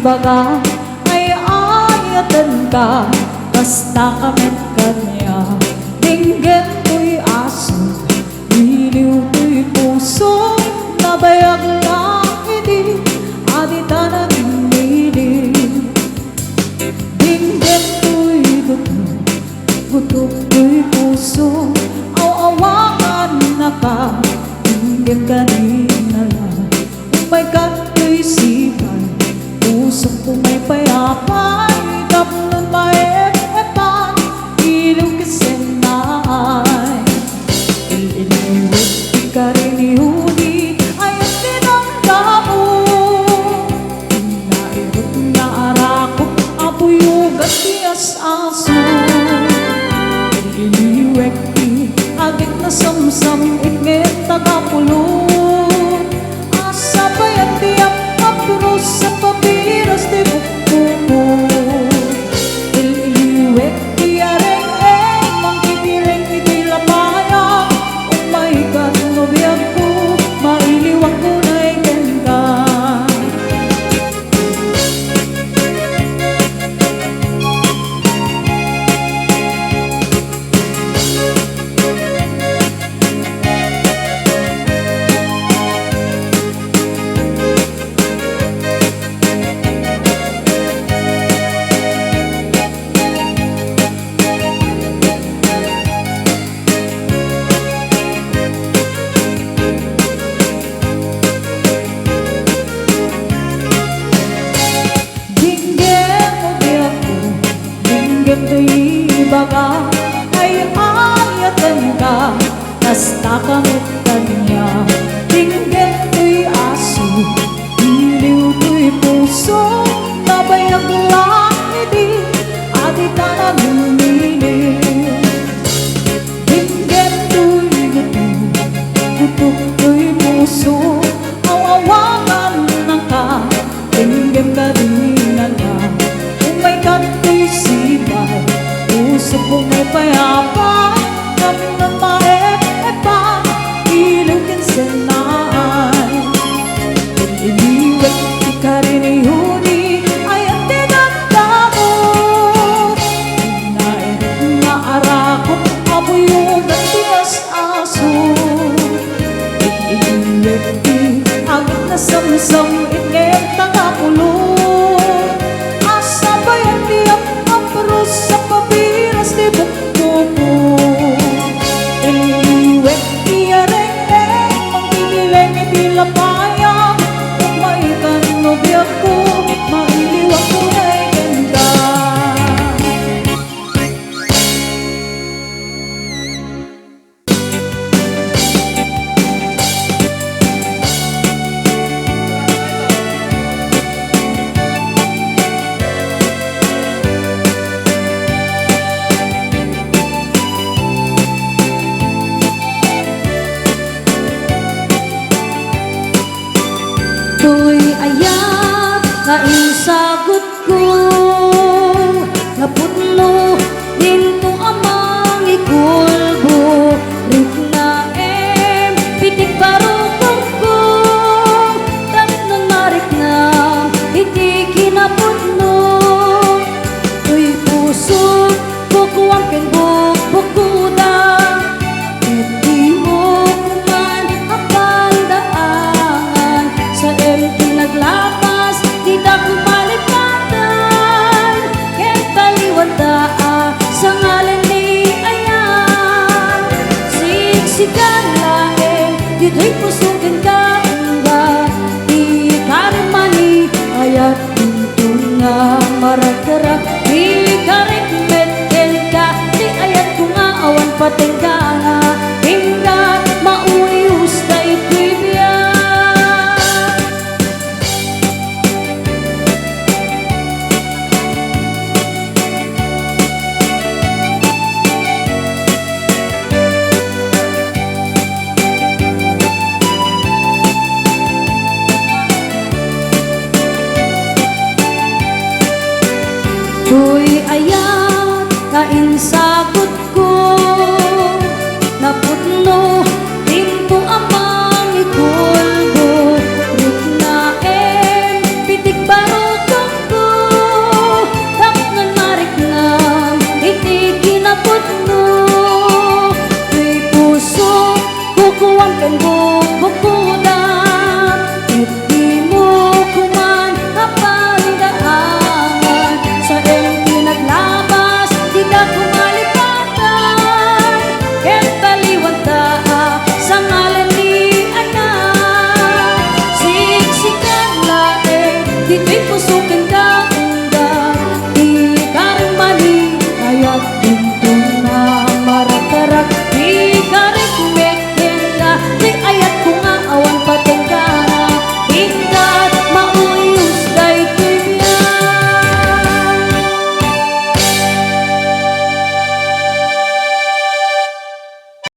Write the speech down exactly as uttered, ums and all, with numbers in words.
Baga, ay-ayatenka, kasta ka met kaniak. Dinggen toy asuk, iliw toy pusok, nabayag laeng idi, a dita nagmili. Dinggen toy gutok, gutok toy pusok, aw-awangannaka. Dinggen kadina la, umay kadtoy sipay, pusok umay pay apay, tapno maep-epan, iliw ken sennay. Il-iliwek ti karinihuni, ay ti damdamo. Nairut nga arakop a buyogan ti as-aso. Il-iliwek ti agek nasamsam-it ngem tagapulot. Asa pay a ti apapros a papiras ti bukbukko. Il-iliwek ti areng-eng, mangkitireng iti lapayam. Umay kat no biagko, mailiwak unay kenka. Dinggen no biagko, dinggen toy ibaga, ay-ayatenka, kasta ka met kaniak. Dinggen toy asuk, iliw toy pusok, nabayag laeng idi, a dita nagmili. Dinggen toy gutok, gutok toy pusok, aw-awangannaka. Dinggen kadina la, umay kadtoy sipay, pusok umay pay apay, tapno maep-epan, iliw ken sennay. Iliwek ti karinihuni, ay ti damdamo. Nairut nga arakop a buyogan ti as-aso. Iliwek ti agek nasamsam-it ngem tagapulot. Asa pay a ti apapros a papiras ti bukbukko. Iliwek ti areng-eng, mangkitireng iti lapayam. Umay kat no biagko, mailiwak unay kenka. Toy ayat nga insagutko, nga pudno dinto a mangikulbo, riknaem iti parukongko, tapno mariknam iti kinapudno. Toy pusok, kukuam ken bukbukkoda. Ket dimo man a pandaangan, saem ti naglapas, dita kumalipatan, ket taliwanda a sangalen ni ayat. Siksikan laeng ditoy pusok kenka, ungga, ti karim ni ayat. Inton nga maragrak ti karik met kenka, ti ayatko nga awan patengngana, inggana mauyos daytoy biag. Toy ayat nga insak